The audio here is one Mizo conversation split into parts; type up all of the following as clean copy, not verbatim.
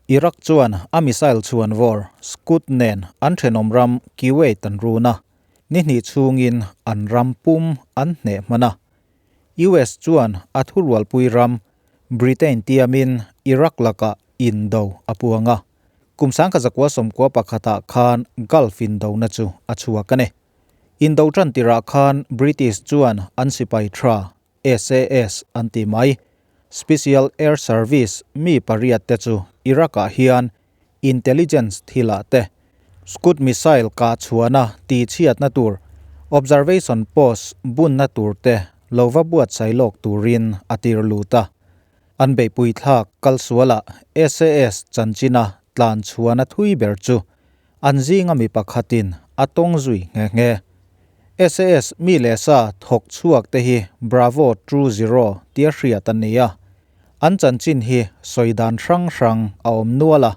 Iraq chuan a missile chhuan vawr Scud nen an thenawm ram Kuwait an run a, ni hnih chhungin an ram pum an hneh hman a. US chuan a thurualpui ram Britain tiamin Iraq lakah indo a puang a, kum 1991 ah khan Gulf indona chu a chhuak a ni. Indo tan tirah khan British chuan an sipai tha SAS an ti mai. Special Air Service mi pariat te chu Iraq-ah hian intelligence thilah te, Scud missile kah chhuahna tihchhiatna tur, observation post bunna tur te lo va buatsaih lawk turin a tir lut a. An beihpui thlak kalsualah SAS chanchina tlan chhuahna thui ber chu An zinga mi pakhatin a tawng zui nghe nghe. SAS mi leh sa thawk chhuak te hi Bravo Two Zero tia hriat an ni a. An chanchin hi sawi dan hrang hrang a awm nual a.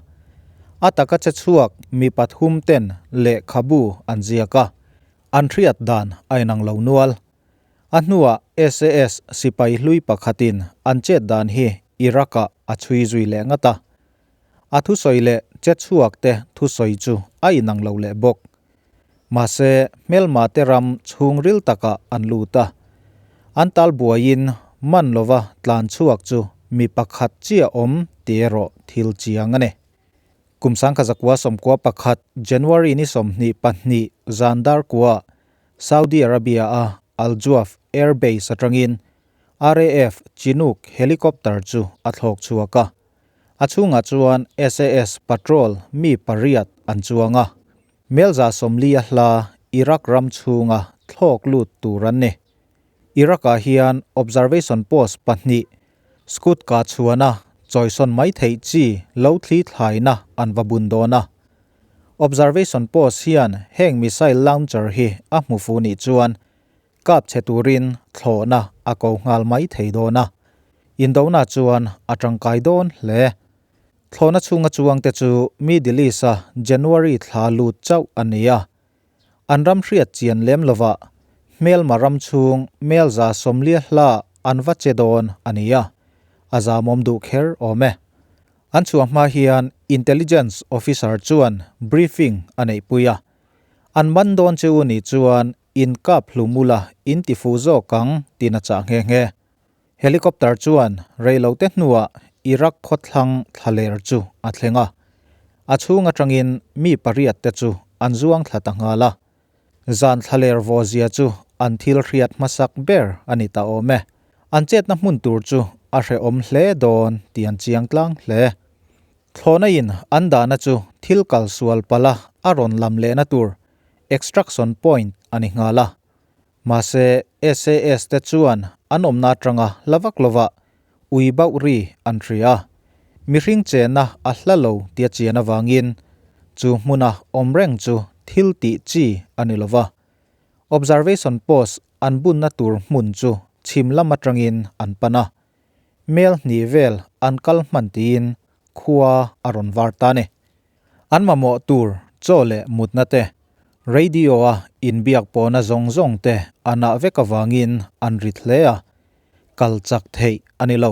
A taka che chhuak mi pathum ten lehkhabu an ziak a, an hriat dan a inang lo nual. A hnuah SAS sipai hlui pakhatin an chet dan hi Iraq-ah a chhui zui leh ngat a. A thusawi leh che chhuak te thusawi chu a inang lo leh bawk. Mahse, hmelma te ram chhungril takah an lut a. An tal buaiin man lova tlan chhuak chu mi pakhat chiah awm ti erawh thil chiang a ni. Kum 1991 January ni 22 zan dar kuah Saudi Arabia a Al Juaf Air Base atangin RAF Chinook helicopter chu a thlawk chhuak a. A chhungah chuan SAS patrol mi pariat an chuang a. Melza 40 a hla Iraq ram chhunga thlawk lut tur an ni. Iraq-ah hian observation post pahnih Scud kah chhuana chawisawn mai theih chi lo thli thlaina an va bun dawn a. Observation post hian heng missile launcher hi a hmu fu nih chuan kap chhe turin thlawhna a ko nghal mai thei dawn a, indona chuan a tangkai dawn hle. Thlawhna chhunga chuangte chu Middle East-a January thla lut chauh a ni a, an ram hriat chian lem lovah hmelma ram chhung melza 40 hla an va che dawn a ni a, a zamawm duh kher awm e. An chhuah hma hian Intelligence Officer chuan briefing a neihpui a, an man dawn che u nih chuan in kap hlum ula in ti fu zawk ang tiin a chah nghe nghe. Helicopter chuan reilote hnuah Iraq khawthlang thlaler chu a thleng a, a chhung atangin mi pariat te chu an zuang thla ta nghal a. Zan thlaler vawzia chu an thil hriat hmasak ber a ni ta awm e. An chetna hmun tur chu a hrehawm hle dawn tih an chiang tlang hle. Thlawhna in an dahna chu thil kal sual pala a rawn lam lehna tur extraction point a ni nghal a. Mahse, SAS te chuan an awmna atanga hla vak lovah ui bauh ri an hria a. Mihring chenna a hla lo tia chian avangin chu hmuna awm reng chu thil tih chi a ni lova. Observation post an bunna tur hmun chu chhim lam atangin an pan a. Mel hnih vel an kal hman tiin khua a rawn var ta a ni. An mamawh tur chaw leh mutna te, radio-a inbiak pawhna zawng zawng te a nah vek avangin an rit hle a, kal chak theih a ni lo.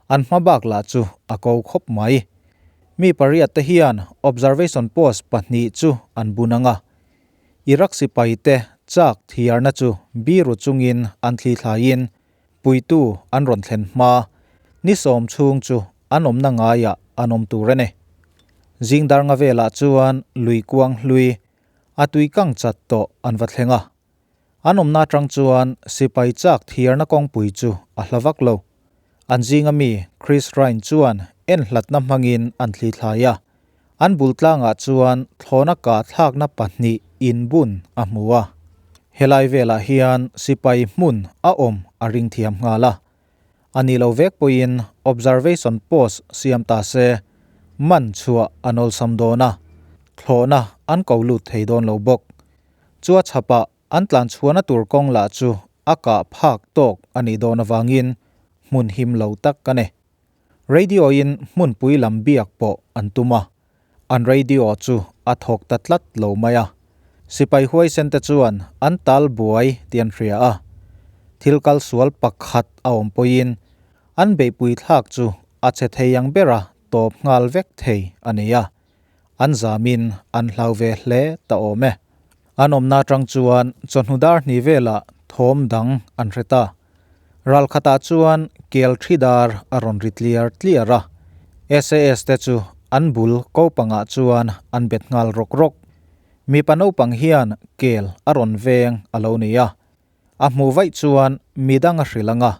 An hma bak lah chu a ko khawp mai. Mi pariat te hian observation post pahnih chu an bun ang a, Iraq sipai te chak thiarna chu biru chungin an thli thlaiin puitu an rawn thlen hma ni sawm chhung chu an awmna ngaiah an awm tur a ni. Zingdar nga velah chuan lui kuang hlui a tui kang chat tawh an va thleng a. An awmna atang chuan sipai chak thiarna kawngpui chu a hla vak lo. An zinga mi Chris Ryan chuan en hlatna hmangin an thli thlai a. An bul tlangah chuan thlawhna kah thlakna pahnih inbun a hmu a. Helai velah hian sipai hmun a awm a ring thiam nghal a. A ni lo vek pawhin observation post siam ta se man chhuah an awlsam dawn a, thlawhna an ko lut thei dawn lo bawk. Chua chhapah an tlan chhuahna tur kawng lah chu a kah phak tawk a nih dawn avangin hmun him lo tak a ni. Radio in hmunpui lam biak pawh an tum a, an radio chu a thawk ta tlat lo mai a. Sipai huaisen te chuan an tal buai tih an hria a, thil kal sual pakhat a awm pawhin an beihpui thlak chu a che thei ang bera tawp nghal vek thei a ni a, an zamin an hlau ve hle ta awm e. An awmna atang chuan chawhnu dar hnih velah thawm dang an hre ta. Ral khatah chuan kel thi dar a rawn ri tliar tliar a, SAS te chu an bul ko pangah chuan an bet nghal rawk rawk. Mipa naupang hian kel a rawn veng a lo ni a, A hmuh vaih chuan midang a hrilh ang a,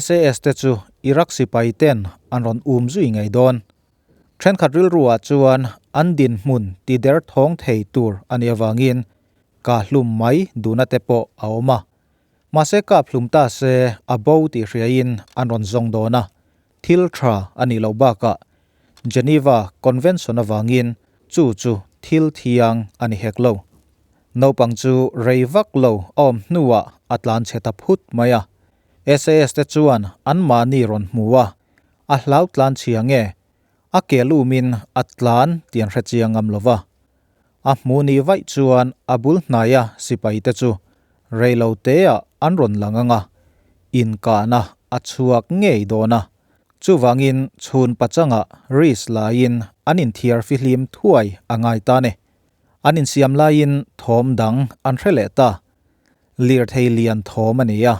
SAS te chu Iraq sipai ten an rawn um zui ngei dawn. Thenkhat rilruah chuan an dinhmun ti der thawng thei tur a nih avangin ka hlum mai duhna te pawh a awm a. Mahse kap hlum ta se a bo tih hriain an rawn zawng dawn a, thil tha a nih loh bakah Geneva Convention avangin chu chu thil thiang a ni hek lo. Naupang chu rei vak lo a awm hnuah a tlan chhe ta phut mai a. SAS te chuan anmahni rawn hmu a, a hlau tlan chhia nge? A ke lumin a tlan tih an hre chiang ngam lo va. A hmu ni vaih chuan a bul hnaia sipai te chu rei lo teah an rawn lang ang a, inkahna a chhuak ngei dawn a. Chuvangin chhun pachangah risk laiin an inthiar fihlim thuai a ngai ta ni. An insiam laiin thawm dang an hre leh ta. Lirthei lian thawm a ni a.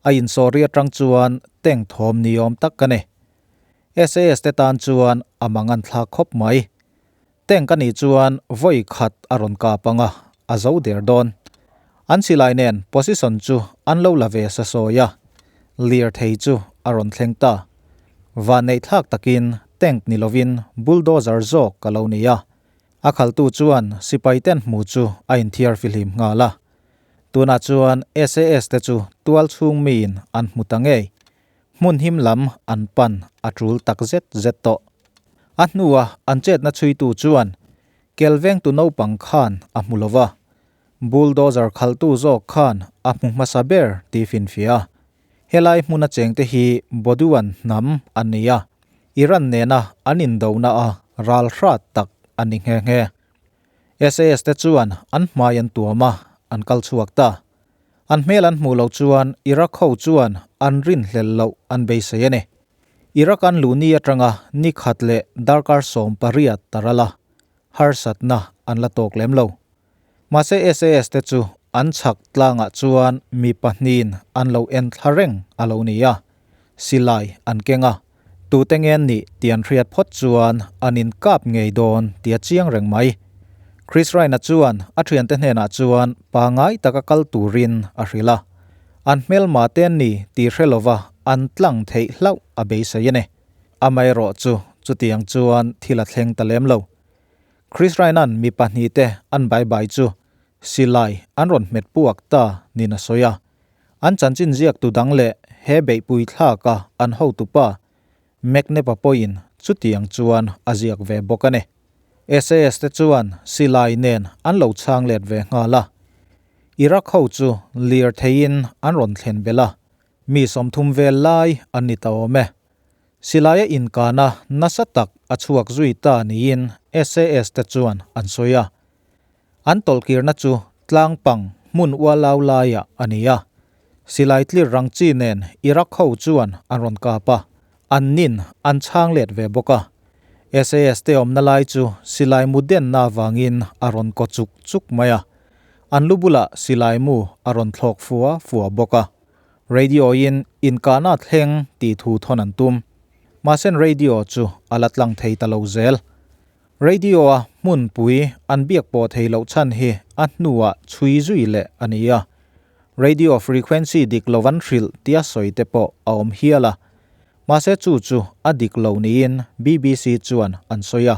A insawri atang chuan tank thawm ni awm tak a ni. SAS te tan chuan a mang an thlak khawp mai. Tank a nih chuan vawi khat a rawn kap ang a, a zo der dawn. An silai nen position chu an lo la ve sa sawi a. Lirthei chu a rawn thleng ta. Vanneih thlak takin tank ni lovin bulldozer zawk a lo ni a. A khaltu chuan sipai ten hmu chu a inthiar fihlim nghal a. Tunah chuan SAS te chu tual chhung miin an hmu ta ngei. Hmun him lam an pan a tul tak zet zet tawh. A hnua an chetna chhuitu chuan kel vengtu naupang khan a hmu lo va, bulldozer khaltu zawk khan a hmu hmasa ber tih finfiah a. Helai hmuna chengte hi Boduan hnam an ni a. Iran nena an indona a ral hrat tak a ni nghe nghe. SAS te chuan an hmai an tuam a, an kal chhuak ta. An hmel an hmuh loh chuan Iraq ho chuan an rinhlelh loh an beisei a ni. Iraq an luh ni atanga ni khat leh darkar 18 ta ral a, harsatna an la tawk lem lo. Mahse SAS te chu an chhak tlangah chuan mi pahnihin an lo en thla reng a lo ni a, silai an keng a, tute nge an nih tih an hriat phawt chuan an inkap ngei dawn tih a chiang reng mai. Chris Ryan-a chuan a thiante hnenah chuan pangai taka kal turin a hrilh a, an hmelma te an ni tih hre lova an tlang theih hlauh a beisei a ni. Amaherawh chu chutiang chuan thil a thleng ta lem lo. Chris Ryan-a'n mi pahnihte an bai bai chu silai an rawn hmet puak ta niin a sawi a. An chanchin ziaktu dang leh he beihpui thlaka an hotupa McNab-a pawhin chutiang chuan a ziak ve bawk a ni. SAS te chuan silai nen an lo chhang let ve nghal a. Iraq ho chu lirtheiin an rawn thlen belh a, mi 30 vel lai an ni ta awm e. Silaia inkana nasa tak a chhuak zui ta niin SAS te chuan an sawi a. An tawlhkirna chu tlangpang hmun ualau laiah a ni a. Silai tlir rang chi nen Iraq ho chuan an rawn kap a, an nin an chhang let ve bawk a. SAS te awmna lai chu silai mu denna avangin a rawn kaw chuk chuk mai a. An lu bulah silai mu a rawn thlawk fua fua bawk a. Radio in inkahna thleng tih thu thawn an tum. Mahse radio chu a la tlang thei ta lo zel. Radio a hmunpui an biak pawh thei loh chhan hi a hnuah chhui zui leh a ni a. Radio frequency dik lo an hrilh tia sawi te pawh a awm hial a. Mahse chu chu a dik lo niin BBC chuan an sawi a.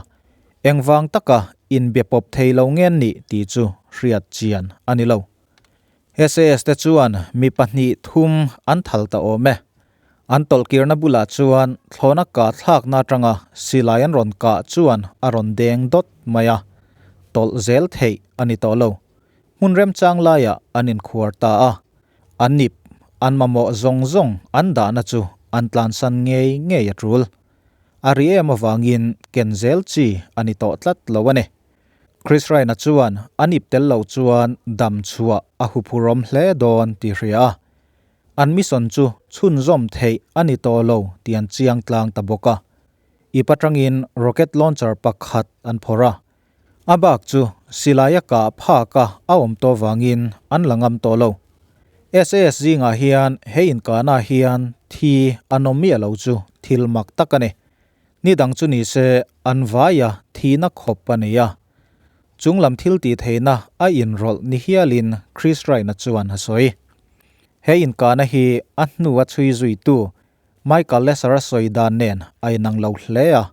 Engvang taka inbe pawp thei lo nge nih tih chu hriat chian a ni lo. SAS te chuan mi pahnih thum an thal ta awm e. An tawlhkirna bulah chuan thlawhna kah thlakna atanga silai an rawn kah chuan a rawn deng dawt mai a, tawlh zel theih a ni tawh lo. Hmun remchang laiah an inkhuar ta a, an nip, an mamawh zawng zawng an dahna chu an tlansan ngei ngei a tul. A ri em avangin ken zel chi a ni tawh tlat lo a ni. Chris Ryan-a chuan an ip tel lo chuan dam chhuah a huphurawm hle dawn tih hria a, an mission chu chhunzawm theih a ni tawh lo tih an chiang tlang ta bawk a. Ip atangin rocket launcher pakhat an phawrh a, a bak chu silaia kah phaka a awm tawh vangin an la ngam tawh lo. SAS zingah hian he inkahna hian thi an awm miah lo chu thil mak tak a ni. Ni dang chu ni se an vaia thihna khawp a nei a. Chung lam thil tih theihna a inrawlh ni hialin Chris Wright-a chuan a sawi. He inkahna hi a hnua chhui zuitu Michael Lesser a sawi dan nen a inang lo hle a.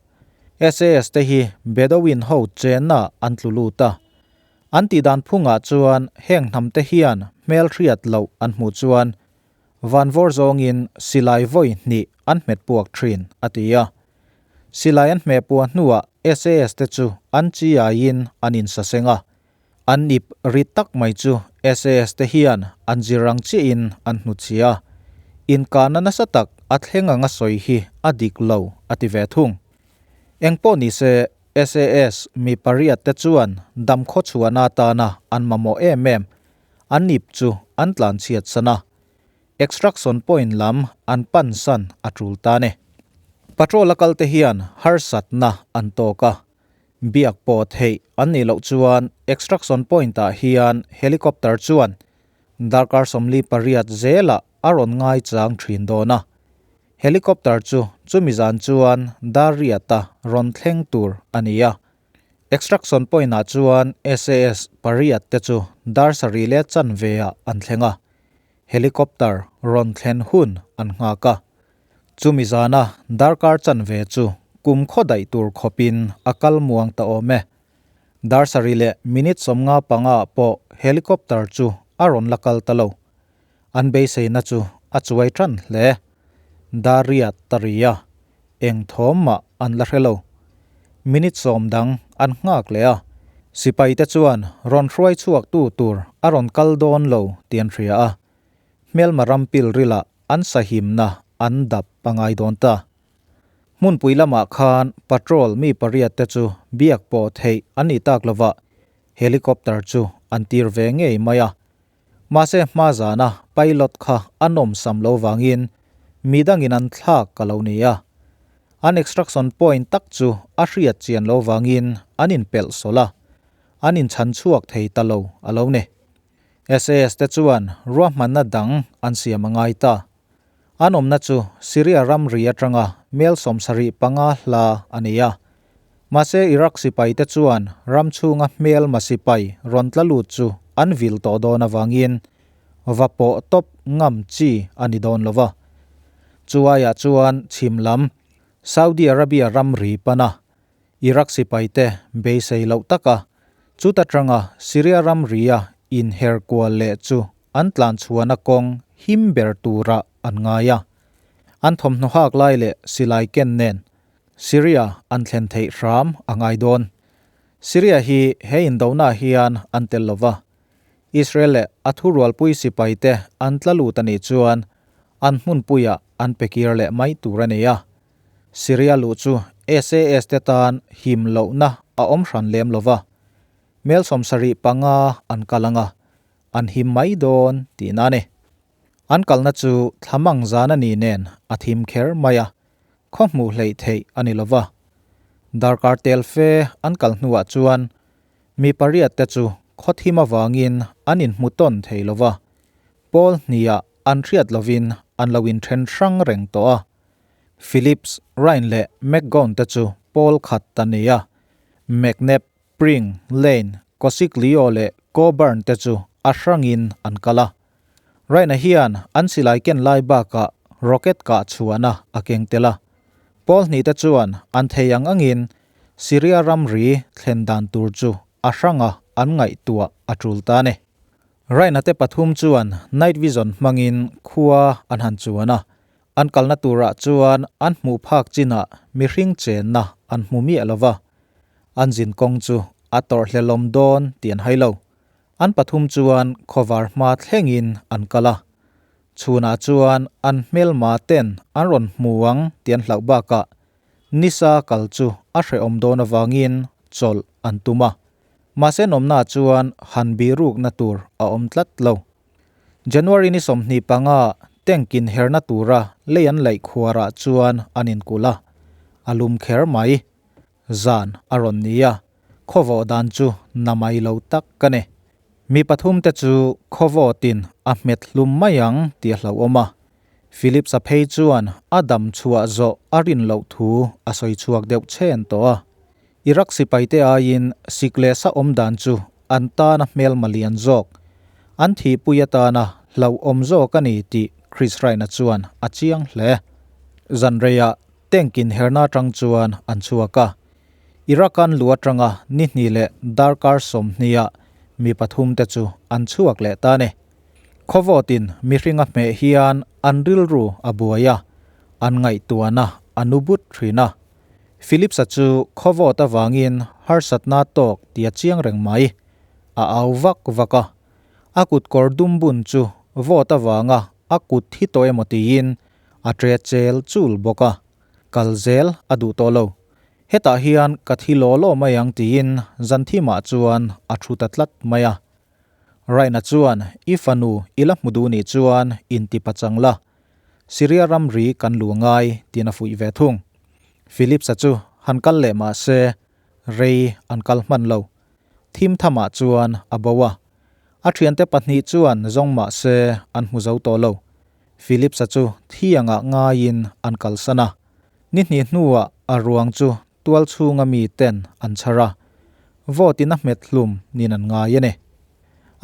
SAS te hi Bedouin ho chenna an tlu lut a. An tih dan phungah chuan heng hnam te hian hmel hriat loh an hmuh chuan van vawr zawngin silai vawi hnih an hmet puak thin, a ti a. Silai an hmeh puah hnuah SAS te chu an chiaiin an insaseng a. An ip ri tak mai chu SAS te hian an zir ang chiahin an hnutchhia a, inkahna nasa tak a thleng anga sawi hi a dik lo a ti ve thung. Engpawh ni se SAS mi pariat te chuan dam khawchhuahna atana an mamawh em em an ip chu an tlanchhiat san a, Extraction point lam an pan san a tul ta ni. Patrol a kal te hian harsatna an tawk a, Biak pawh theih an nih loh chuan extraction point ah hian helicopter chuan darkar 48 zelah a rawn ngaichang thin dawn a. Helicopter chu chumi zan chuan dar riata rawn thleng tur a ni a. Extraction point ah chuan SAS pariat te chu dar sarih leh chanve ah an thleng a. Helicopter rawn thlen hun an nghak a. Chumi zana darkar chanve chu kum khaw daih tur khawpin a kal muang ta awm e. Dar sarih leh minute 55 ah pawh helicopter chu a rawn la kal ta lo. An beiseina chu a chuai tan hle. Dar riat ta ri a, eng thawm mah an la hre lo. Minute 10 dang an nghak leh a, sipai te chuan rawn hruai chhuak tu tur a rawn kal dawn lo tih an hria a. Hmelma ram pil rilah an sahimna an dap a ngai dawn ta. Hmunpui lamah khan patrol mi pariat te chu biak pawh theih an nih tak lova helicopter chu an tir ve ngei mai a. Mahse hma zana pilot kha a nawmsam lo vangin mi dangin an thlak ka lo ni a. An extraction point tak chu a hriat chian lo vangin an inpelh sawlh a, an inchhan chhuak thei ta lo a lo ni. SAS te chuan ruahmanna dang an siam a ngai ta. An awmna chu Syria ramri atanga mel 75 hla a ni a. Mahse Iraq sipai te chuan ram chhunga hmelma sipai rawn tla lut chu an vil tawh dawn avangin va pawh tawp ngam chi a ni dawn lova. Chu aiah chuan chhim lam Saudi Arabia ramri pana Iraq sipaite beisei loh taka chuta tanga Syria ramria inher kual leh chu an tlanchhuahna kawng him ber tura an ngai a. An thawmhnaw hak lai leh silai ken nen Syria an thlen theih hram a ngai dawn. Syria hi he indona hian an tel lova. Israel leh a thurualpui sipaite an tla lut a nih chuan an hmunpuiah an pe kir leh mai tur a ni a. Syria luh chu SAS te tan him lohna a awm hran lem lova, mel 75 an kal anga, an him mai dawn tihna a ni. An kalna chu thlamang zan a ni nen a thim kher mai a, khaw hmuh hleih theih a ni lova. Darkar tel fe an kal hnuah chuan mi pariat te chu khaw thim avangin an inhmu tawn thei lova, pawl hniah an hriat lovin an lo inthen hrang reng tawh a. Phillips, Ryan leh McGown te chu pawl khat a ni a, McNabb, Pring, Lane, Cosiglio leh Coburn te chu a hrangin an kal a. Ryan-a hian an silai ken lai bakah rocket kah chhuahna a keng tel a. Pawl hnih te chuan an thei ang angin Syria ramri thlen dan tur chu a hranga an ngaihtuah a tul ta a ni. Ryan-a te pathum chuan night vision hmangin khua an han chuan a, An kalna turah chuan an hmuh phak chinah mihring chenna an hmu miah lova, an zin kawng chu a tawrhhlelawm dawn tih an hai lo. An pathum chuan khawvar hma thlengin an kal a. Chhunah chuan an hmelma ten an rawn hmu ang tih an hlauh bakah nisa kal chu a hrehawm dawn avangin chawlh an tum a. Mahse nawmnaah chuan han bihrukna tur a awm tlat lo. January ni 25 tank inherna tura lei an laih khuarah chuan an inkulh a. A lum kher mai. Zan a rawn ni a, khawvawh dan chu namai lo tak ka ni. Mi pathumte chu khawvawtin a hmet hlum mai ang tih a hlauhawm a. Phillips-a phei chuan a dam chhuah zawh a rin loh thu a sawi chhuak deuh chhen tawh a. Iraq sipaite aiin sik leh sa awm dan chu an tana hmelma lian zawk, an thihpui atana hlauhawm zawk a ni tih Chris Ryan-a chuan a chiang hle. Zanreiah Tank inherna atang chuan an chhuak a, Iraq an luh atanga ni hnih leh darkar sawmhniah mi pathumte chu an chhuak leh ta a ni. Khawvawtin mihring a hmeh hian an rilru a buai a, an ngaihtuahna a nu but thin a. Phillips-a chu khawvawt avangin harsatna tawk tih a chiang reng mai. A au vak vak a, a kutkawr dum bun chu vawt avanga a kut thi tawh emaw tiin A ṭe chel chul bawk a, kal zel a duh tawh lo. Hetah hian ka thi law law mai ang tiin Zanthimah chuan a ṭhu ta tlat mai a. Raina chuan, I fanu i la hmu duh nih chuan inti pachang la, Syria ramri kan lu ngai tiin a fuih ve thung. Phillips-a chu han kal leh mah se, rei an kal hman lo. Thim thamah chuan a bo a. A ṭhiante pahnih chuan zawng mah se an hmu zo tawh lo. Phillips-a chu thiangah ngaiin an kalsan a. Ni hnih hnuah a ruang chu tual chhunga mi ten an chhar a, vote-in a hmet hlum niin an ngai a ni.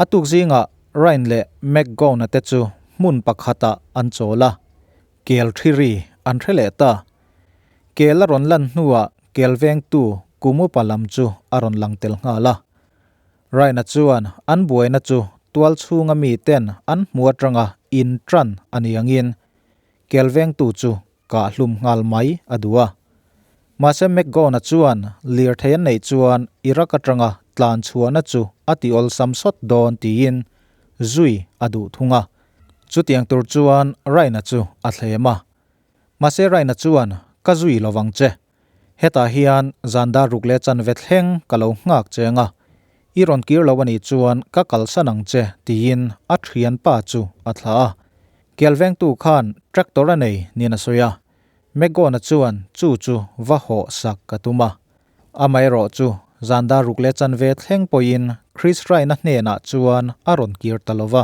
A tuk zingah Ryan leh McGowan-a te chu hmun pakhatah an chawl a, kel thi ri an hre leh ta. Kel a rawn lan hnuah kel vengtu kum upa lam chu a rawn lang tel nghal a. Raina chuan an buaina chu tual chhunga mi ten an hmu atanga in tan a ni angin kel vengtu chu kah hlum nghal mai a duh a. Mahse McGowan-a chuan lirthei an neih chuan Iraq atanga tlan chhuahna chu a ti awlsam sawt dawn tiin zui a duh thung a. Chutiang tur chuan Raina chu a thlem a. Mahse Raina chuan ka zui lovang che. Hetah hian zan dar ruk leh chanve thleng ka lo nghak che anga, i rawn kir lo anih chuan ka kalsan ang che tiin a thianpa chu a thlah a. Kelvengtu khan tractor a nei niin a sawi a, McGona chuan chu chu va hawh sak ka tum a. Amaherawh chu zan dar ruk leh chanve thleng pawhin Chris Ryan-a hnenah chuan a rawn kir ta lo va,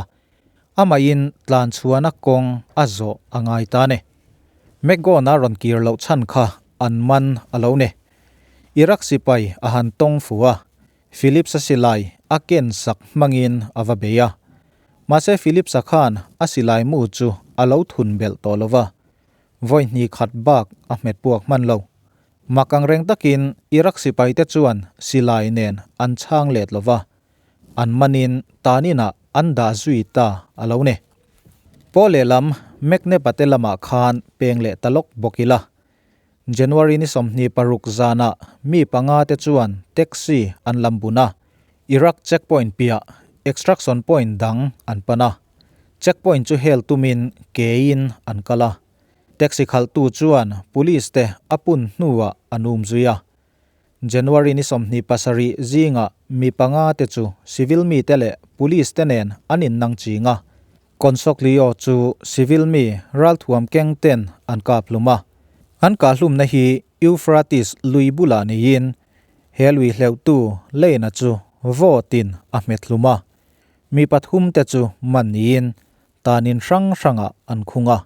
amahin tlan chhuahna kawng a zawh a ngai ta a ni. McGowan-a rawn kir loh chhan kha an man a lo ni. Iraq sipai a han tawng fu a, Phillips-a silai a ken sak hmangin a va bei a. Mahse Phillips-a khan a silai mu chu a lo thun belh tawh lo va, vawi hnih khat bak a hmet puak hman lo. Mak ang reng takin Iraq sipaite chuan silai nen an chhang let lo va, an manin taninah an dah zui ta a lo ni. Paw lehlam Meknepa te lamah khan peng leh ta lawk bawk ila. January ni 26 zanah mi panga te chuan taxi an lam bun a, Iraq checkpoint piah extraction point dang an pan a. Checkpoint chu hel tumin kein an kal a. Taxi khalhtu chuan police te a pun hnuah an um zui a. January ni 27 zingah mi panga te chu civil mite leh police te nen an innang ching a, Consoglio chu civil mi ralthuam keng ten an kap hlum a. An kah hlumna hi Euphrates lui bulah niin he lui hleuhtu Lane-a chu vote-in a hmet hlum a. Mi pathum te chu man niin tanin hrang hrangah an khung a.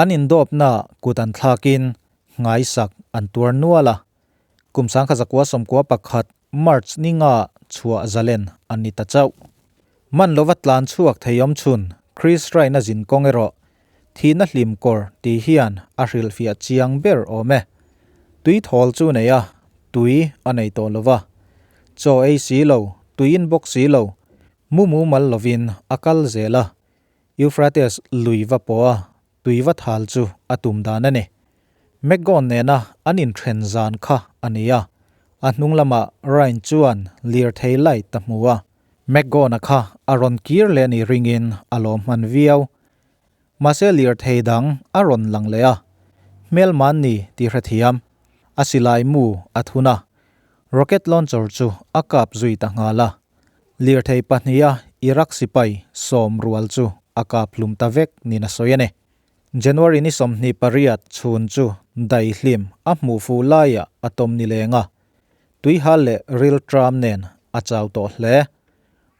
An indawpnaah kut an thlakin nghaisak an tuar nual a. Kum sangkha zakua 91 March ni nga chhuah zalen an ni ta chauh. Man lova tlan chhuak thei awm chhun Chris Ryan-a zin kawng erawh thihna hlim kawr tih hian a hrilhfiah chiang ber awm e. Tui thawl chu nei a, tui a nei tawh lova. Chaw ei si lo, tui in bawk si lo, mu mumal lovin a kal zel a. Euphrates lui va pawh a, tui va thal chu a tum dan a ni. McGowan nena an inthen zan kha a ni a, a hnung lamah Ryan chuan lirthei light a hmu a, McGowan-a kha a rawn kir leh ni ringin a lawm hman viau. Mahse lirthei dang a rawn lang leh a, hmelman ni tih hrethiam, a silai mu a thun a, rocket launcher chu a kap zui ta nghal a. Lirthei pahniha Iraq sipai sawm rual chu a kap hlum ta vek niin a sawi a ni. January ni 28 chhun chu daihlim a hmuh fuh laiah a tawm ni leng a, tuihal leh rilṭam nen a chau tawh hle.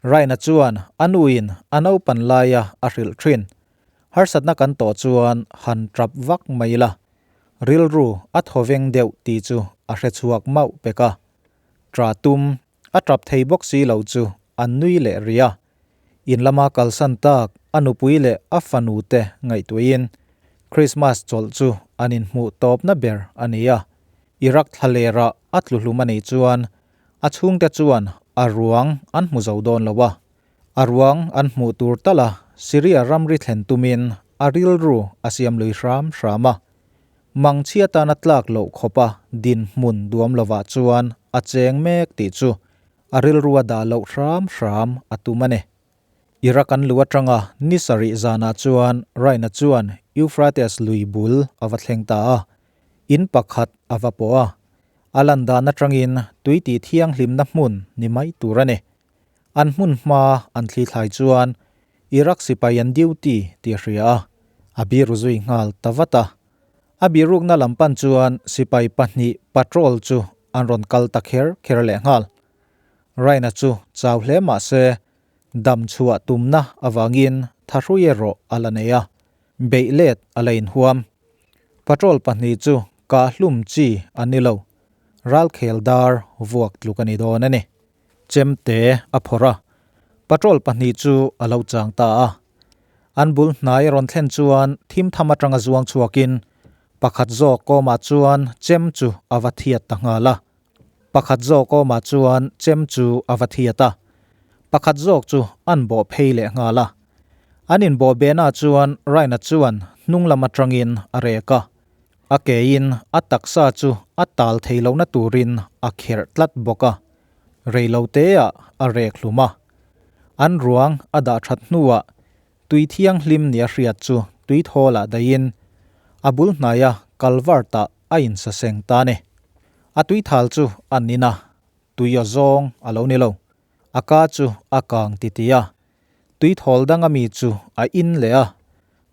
Raina chuan a nuin a naupan laia a hrilh ṭhin. Harsatna kan tawh chuan han ṭap vak mai ila, rilru a thawveng deuh tih chu a hrechhuak mauh pek a. Ṭa tum a ṭap thei bawk si lo chu a nui leh rih a. In lama kalsan tak a nupui leh a fanu te ngaihtuahin Krismas chawlh chu an inhmuh tawpna ber a ni a. Iraq thlalerah a tluhlum a nih chuan a chhungte chuan a ruang an hmu zo dawn lo a. A ruang an hmuh tur tala Syria ramri thlen tumin a rilru a siam lui hram hram a. Mangchhia tana tlak loh khawpa dinhmun duam lovah chuan a cheng mek tih chu a rilru a dah loh hram hram a tum a ni. Iraq an lu atanga ni sarih zanah chuan Raina chuan Euphrates lui bul a va thleng ta a, in pakhat a va pawh a. A lan dan atangin tui tih thianghlimna hmun ni mai tur a ni. An hmun hma an thli thlai chuan Iraq sipai an duty tih a hria a, a biru zui nghal ta vat a. A birukna lam pan chuan sipai pahnih patrol chu an rawn kal ta kher kher leh nghal. Raina chu chau hle mah se, dam chhuah tumna avangin thahrui erawh a la nei a, beih let a la inhuam. Patrol pahnih chu kahhlum chi an ni lo, ralkhel dar vuak tluk a ni dawn a ni. Chemte a phawrh a, patrol pahnih chu a lo chang ta a. An bul hnai a rawn thlen chuan thim tham atanga zuang chhuakin pakhat zawk kawmah chuan chem chu a va thiat ta nghal a. Pakhat zawk kawmah chuan chem chu a va thiat a, pakhat zawk chu an bawh phei leh nghal a. An inbawh behnaah chuan Raina chuan hnung lam atangin a rek a. A kein a taksa chu a tal thei lohna turin a kherh tlat bawk a, reiloteah a rek hlum a. An ruang a dah that hnuah tui thianghlim nia hriat chu tui thawlah daihin a bul hnaia culvert-ah a insaseng ta a ni. A tui thal chu a nin a, tui aw zawng a lo ni lo. A ka chu a kang titi a, tui thawl danga mi chu a in leh a,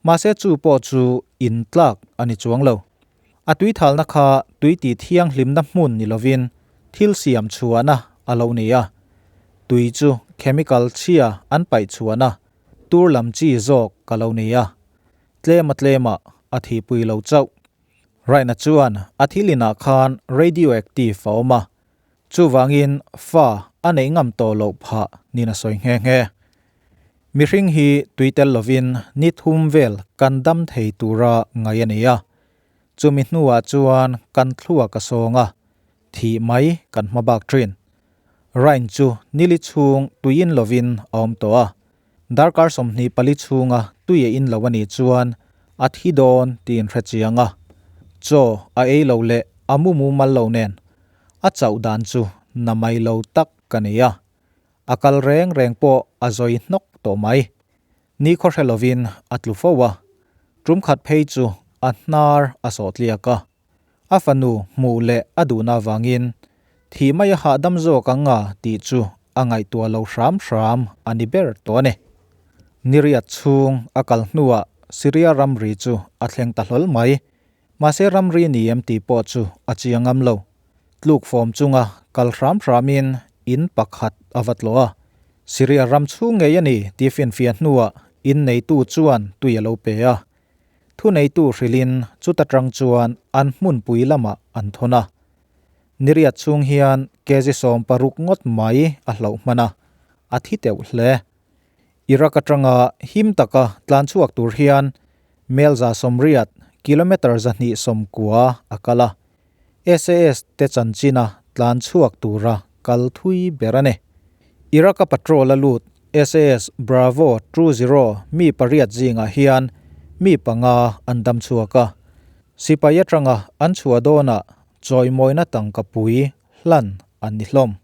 mahse chu pawh chu in tlak a ni chuang lo. A tui thalna kha tui tih thianghlimna hmun ni lovin thil siam chhuahna a lo ni a, tui chu chemical chhia an paih chhuahna tur lam chi zawk a lo ni a, tlema tlemah a thihpui lo chauh. Raina chuan a thil inah khan radioactive a awm a, Chuvangin fa a neih ngam tawh loh phah niin a sawi nghe nghe. Mihring hi tui tel lovin ni thum vel kan dam thei tura ngaih a ni a. Chumi hnuah chuan kan thluak a sawng a, thih mai kan hma bak thin. Rain chu nili chhung tuiin lovin a awm tawh a. Darkar 24 chhunga tui a in lo a nih chuan a thi dawn tiin hre chiang a. Chaw a ei lo leh a mu mumal lo nen a chauh dan chu na mai lo tak ka ni a. A kal reng reng pawh a zawi hnawk tawh mai. Ni khaw hre lovin a tlu fo a. Tum khat phei chu a hnar a sawh tliak a. A fanu hmuh leh a duhna avangin thih mai a hahdam zawk ang a tih chu a ngaihtuah lo hram hram a ni ber tawh a ni. Niriat chhung a kal hnuah Syria ramri chu a thleng ta hlawl mai. Mahse ramri ni em tih pawh chu a chiang ngam lo. Tluk fawm chunga kal hram hramin in pakhat a va tlawh a. Syria ram chhung ngei a ni tih finfiah hnuah in neitu chuan tui a lo pe a. Thuneitu hrilhin chuta tang chuan an hmunpui lamah an thawn a. Niriat chhung hian kg 60 ngawt mai a hlauh hman a, a thi teuh hle. Iraq atanga him taka tlan chhuak tur hian mel 180, kilometre 290 a kal a. SAS te chanchina tlan chhuak tura kal thui ber a ni. Iraq-a patrol a lut SAS Bravo two zero mi pariat zingah hian mi panga an dam chhuak a. Sipai atanga an chhuah dawnah chawimawina tangka pui hlan an ni hlawm.